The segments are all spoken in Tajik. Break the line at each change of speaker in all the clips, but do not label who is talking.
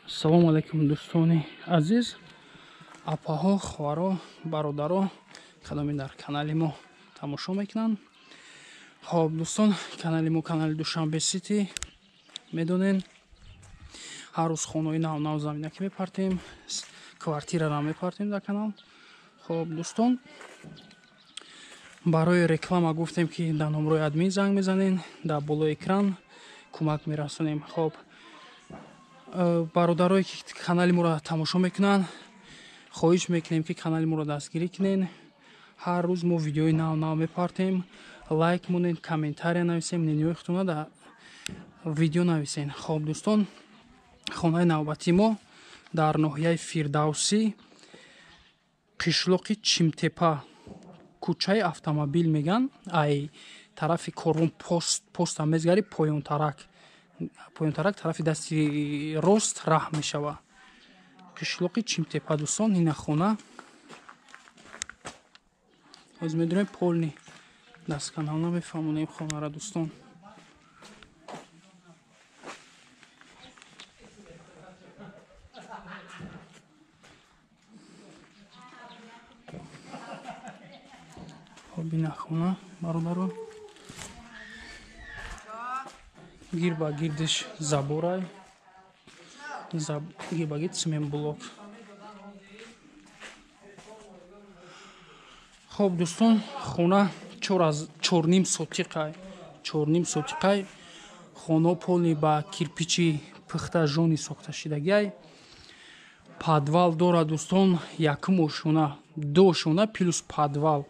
Ассалому алайкум дӯстони азиз, апаҳо, хоҳаро, бародаро, кадоме дар канали мо тамошо мекунанд. Хоб дӯстон, канали мо канали Душанбе Сити медонен, ҳар рӯз хонаҳои нав нав замина ки мепартем, квартираро мепартем дар канал. Хоб дӯстон, барои реклама гуфтем ки дар номрои админ занг мезанен, дар болои экран кӯмак мерасонем. Хоб бародарое ки канали моро тамошо мекунанд, хоҳиш мекунем ки канали моро дастгирӣ кунен. Ҳар рӯз мо видеои нав нав мепартем, лайк монед, комментария нависем, мнениҳои худтона дар видео нависен. Хоб дӯстон, хонаи навбатии мо дар ноҳияи Фирдавсӣ, қишлоқи Чимтепа, кӯчаи автомобил меган, ай тарафи корвон поста мезгари поёнтарак, поёнтарак тарафи дасти рост раҳ мешава. Қишлоқи Чимтепа дӯстон, ина хона. Ҳозир медонем полни дастканал намефаҳмонем хонара дӯстон. Хоб ина хона бародаро, гир ба гирдиш заборай, гир ба гирд цементблок. Хоб дӯстон, хона 4.5 сотиқай, 4.5 сотиқай. Хона полни ба кирпичи пухта жони сохта шидагиай. Подвал дорад дӯстон, якум ошона, ду ошона плюс подвал.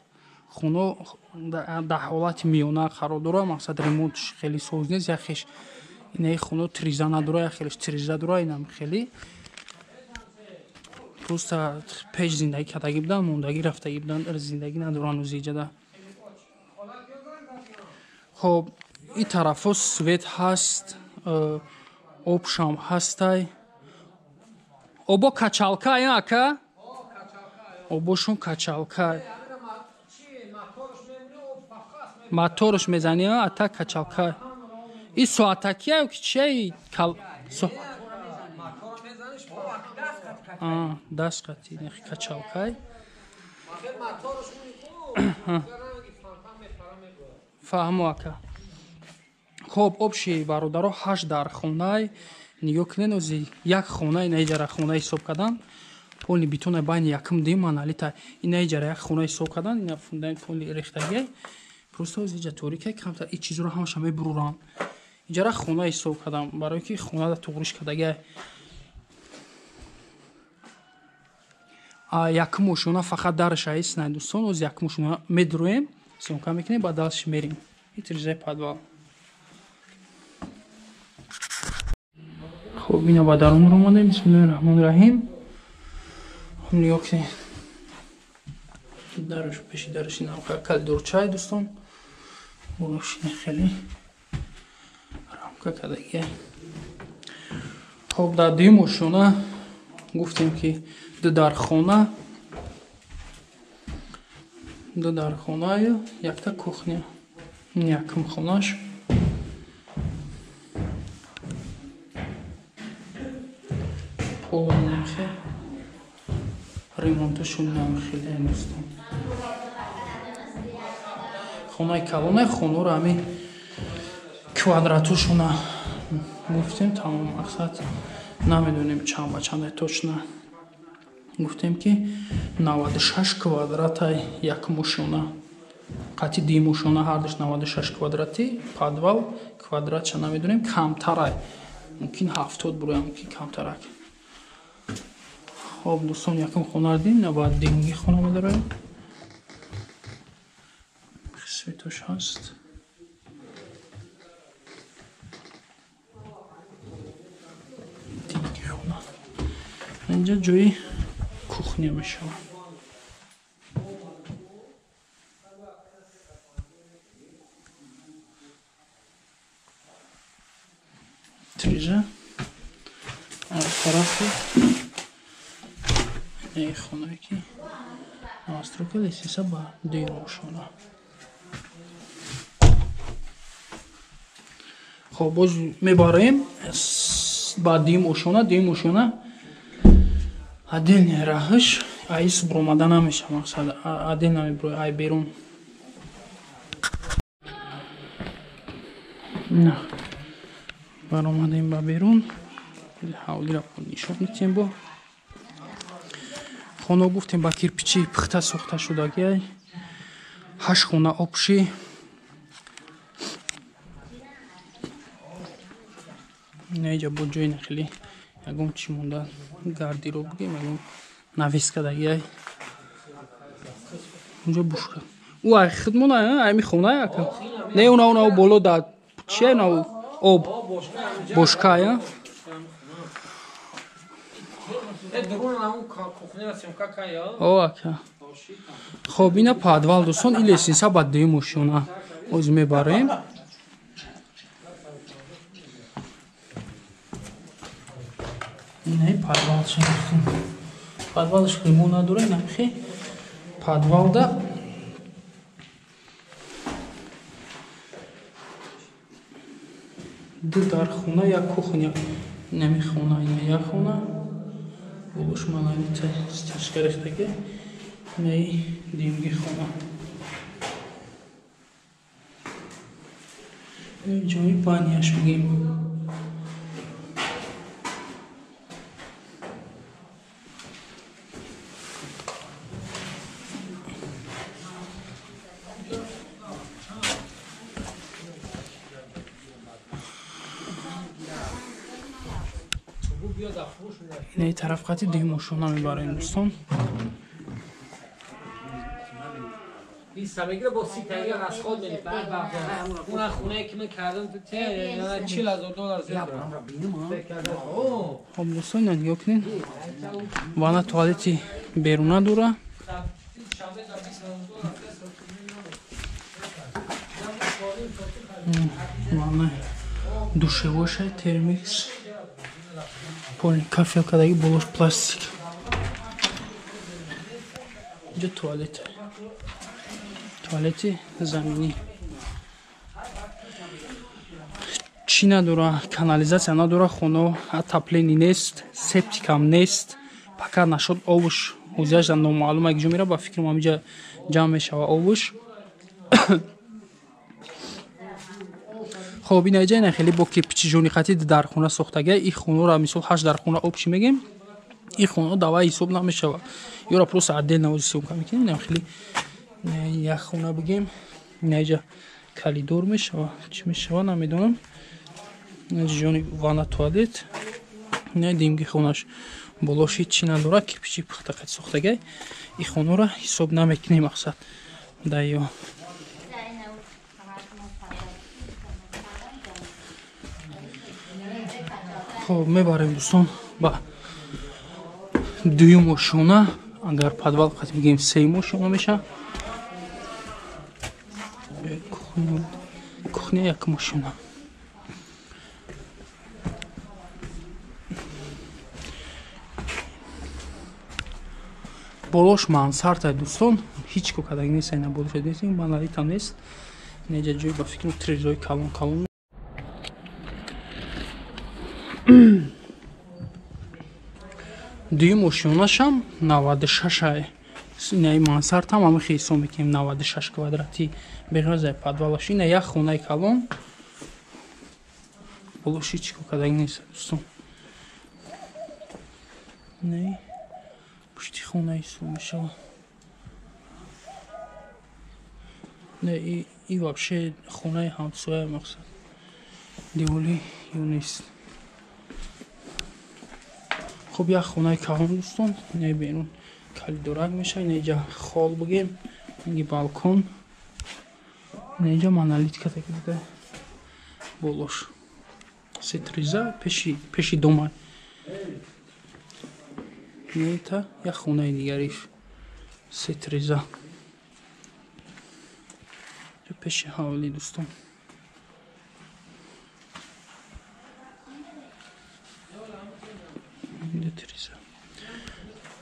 Хона дар ҳолати миёна қарор дорад, мақсад ремонтш хеле соз нест, яхеш инаи хона триза надорад, яхелеш триза дорад, инам хеле просто пеш зиндагӣ кардагӣ будан, мондагӣ рафтагӣ будан, зиндагӣ надоранд ӯзиҷада. Хоб ин тарафҳо свет ҳаст, обшам ҳастай. Обо качалка ака? Обошон качалка. Моторш мезани, ата качалка. И соатакия ки чиай? Даст қати качалкай. Фаҳмо ака. Хоб обши бародаро 8 дар хонай. Нигоҳ кунед, ози як хона ина иҷара хона ҳисоб кардан. Полни бетона байни якум дим маналита ина иҷара як хона ҳисоб кардан, ина фундамент полни рехтагиай. Просто ози иҷа торикай, камтар ин чизро ҳамаша мебуруранд. Иҷара хона ҳисоб кардам, барое ки хонада туғриш кардагиай. Якум ошона фақат дараш аист най дӯстон, оз якум ошона медуроем, съёмка мекунем, баъд дальше мерем. И трижаи подвал. Хоб ина ба дарун омадем. Бисмиллоҳи раҳмони раҳим. Хоб нигоҳ кунед, дараш пеши дараш ина калидорчай дӯстон, болошини хеле рамка кардагиай. Хоб дар дуюм ошона гуфтем ки ду дархона, ду дархонаю якта кухня. Якум хонаш. Полнихе ремонташон намхеле дӯстон. Хонаи калонай, хонаро ҳами квадратушона гуфтем, тамом мақсад намедонем чанд ба чандай точно. Гуфтем ки 96 квадратай якум ошона, қати дуюм ошона ҳардуш 96 квадрати, подвал квадратша намедонем, камтарай, мумкин 70 буроя, мумкин камтарак. Хоб дӯстон, якум хонаро дидем, на баъд дуюмги хона медароем. Светош ҳаст. Динги хона. Инҷа ҷои кухня мешавад. Трижа тарафи инаи хонае ки новостройка лестница ба дуюм ошона. Хоб боз мебароем. Ба дуюм ошона, дуюм ошона отдельный раҳш, айс буромада намеша, мақсад отдельно мебурои ай берун. На баромадем ба берун, ҳавлиро нишон метиҳем. Бо хона гуфтем ба кирпичи пухта сохта шудагиай, 8 хона обши. Инаиҷа бо ҷои нахеле ягон чӣ монда, гардиро бигем, ягон нависка дагиай. Унҷо бушка. Ӯ ай хидмона, ами хона ака. Не, уна боло да чия на об. Бошка, я? О, ака. Хоб, ина подвал дӯстон, и лестница ба дуюм ошёна. Оз мебарем. Инаи подвал шахтум. Подвалш ремонт надора, ина хе. Подвалда ду дар хона, як кухня. Инами хона, ина як хона. Болош маланица стяжка рехтаги. Инаи дуюмги хона. Ин ҷои баняш бигем. Инаи тараф қати дуюм ошона мебарем дӯстон.
20 мегира бо 30 тага расход мери баъд اون خونه که من کردم تو ته $40,000 زیاد.
خب دوستان نگاه کنین، ванна туалети беруна дора. Ванна душевоша термикс, полный кафел кадаги, болош пластик. Инҷо туалет, туалети заминӣ. Чӣ надора? Канализатсия надора, хона отопление нест, септикам нест. Пока нашуд овуш ҳозираш номаълум як ҷо мера, ба фикрам ҳамиҷа ҷамъ мешава овуш. Хоб, ина иҷа ина хеле бо кирпичи жони хати дар хона сохтага. И хонаро мисол 8 дар хона обши мегем, и хона давай ҳисоб намешава. Ёра просто отдельно ози съёмка мекунем. Ина хеле як хона бигем, ина иҷа коридор мешава, чӣ мешава намедонам. Ина ҷони ванна туалет, ина димги хонаш болош ҳеҷ чӣ надора, кирпичи пухта қати сохтага. И хонаро ҳисоб намекунем мақсад да ё. Хоб, мебарем дӯстон ба дуюм ошона. Агар подвал қати бигем сеюм ошона меша. Кухня якум ошона. Болош мансарда дӯстон, ҳеҷ ко кадаги нест, ина болош нест, монолитам нест. Инаҷа ҷои ба фикрам трезои калон калон. Дуюм ошёнашам 96 инаи мансардам ҳама ҳисоб мекунем 96 квадрати беғайр аз подвалаш. Ина як хонаи калон, болош ҳеҷ ко кадаги нест дӯстон. Инаи пушти хона ҳисоб мешавад. Не, и вообще хонаи ҳамсоя мақсад деволи ё нест. Хоб, як хонаи калон дӯстон, инаи берун калидорак мешавад, инаиҷа хол бигем, инги балкон, инаиҷа монолитка такида болош сетриза пеши дома. Инаита як хонаи дигариш сетриза пеши ҳавлӣ дӯстон.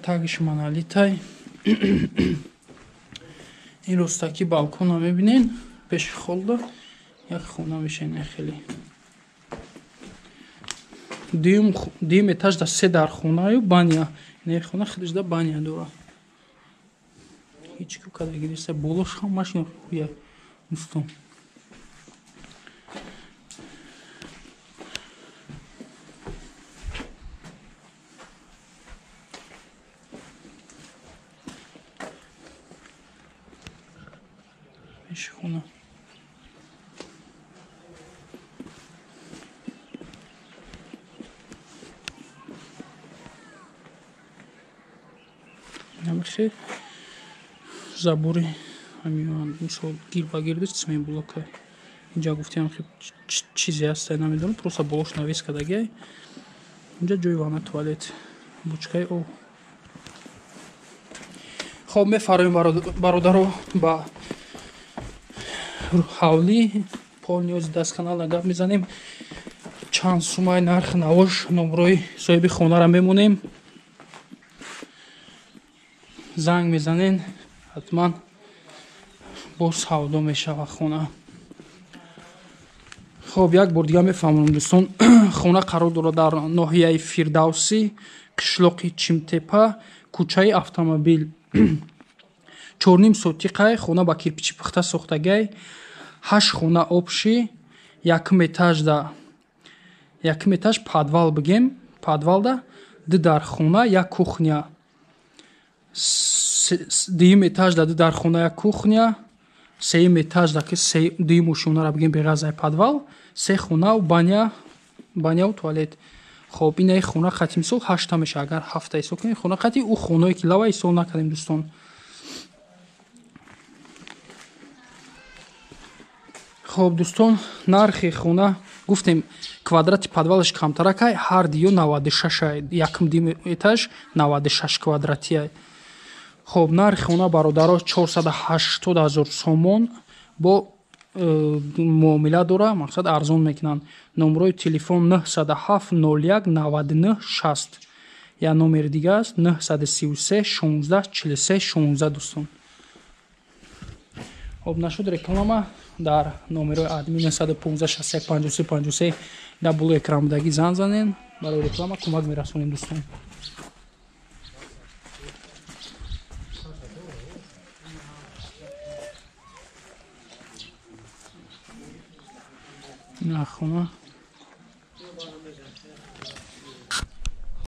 Тагиш монолитай. Ин ростаки балкона мебинен, пеши холда як хона мешавад хеле. Дуюм этаж да се дархонаю баня. Ин хона худаш да баня дора. Ҳеҷ ку кадаги нест. Болош ҳамаш хуя дӯстон. Пеши хона. Намехе забори ҳамин мисол гир ба гирдиш цемент блока. Инҷа гуфтем ки чизе ҳаст, намедонам, просто болош навис кардагиай. Инҷа ҷои ванна, туалет, бучкаи об. Хоб мефароем бародаро ба ҳавлӣ. Полниёзи даст канал гап мезанем. Чанд сумаи нарх навош номрои соҳиби хонаро мемонем. Занг мезанен, ҳатман боз савдо мешавад хона. Хоб як бор дига мефаҳмонам дӯстон, хона қарор дорад дар ноҳияи Фирдавсӣ, қишлоқи Чимтепа, кӯчаи автомобил. 4.5 сотиқай, хона ба кирпичи пухта сохтагай, 8 хона обши, якум этаж подвал бигем, подвалда 2 дархона, як кухня. Дуюм этаж да 2 дархона, як кухня, сеюм этаж да ки дуюм ошёнаро бигем беғазай подвал, 3 хона баня, баняву туалет. Хоб инаи хона қати мисол 8 меша, агар 7 ҳисоб кунем, хона қати ӯ хоное ки лава ҳисоб накардем дӯстон. Хоб дӯстон, нархи хона гуфтем квадрати подвалаш камтаракай, ҳар диё 96, якум дуюм этаж 96 квадратия. Хоб нархи хона бародаро 480 000 сомон бо муомила дора, мақсад арзон мекунанд. Номрои телефон 907 01 99 60. Я номери дига аст 933 16 43 16 дӯстон. Хоб нашуд реклама дар номерои админ 915 61 53 53 дар болои экран будагӣ занг занен, барои реклама кӯмак мерасонем дӯстон. Ина хона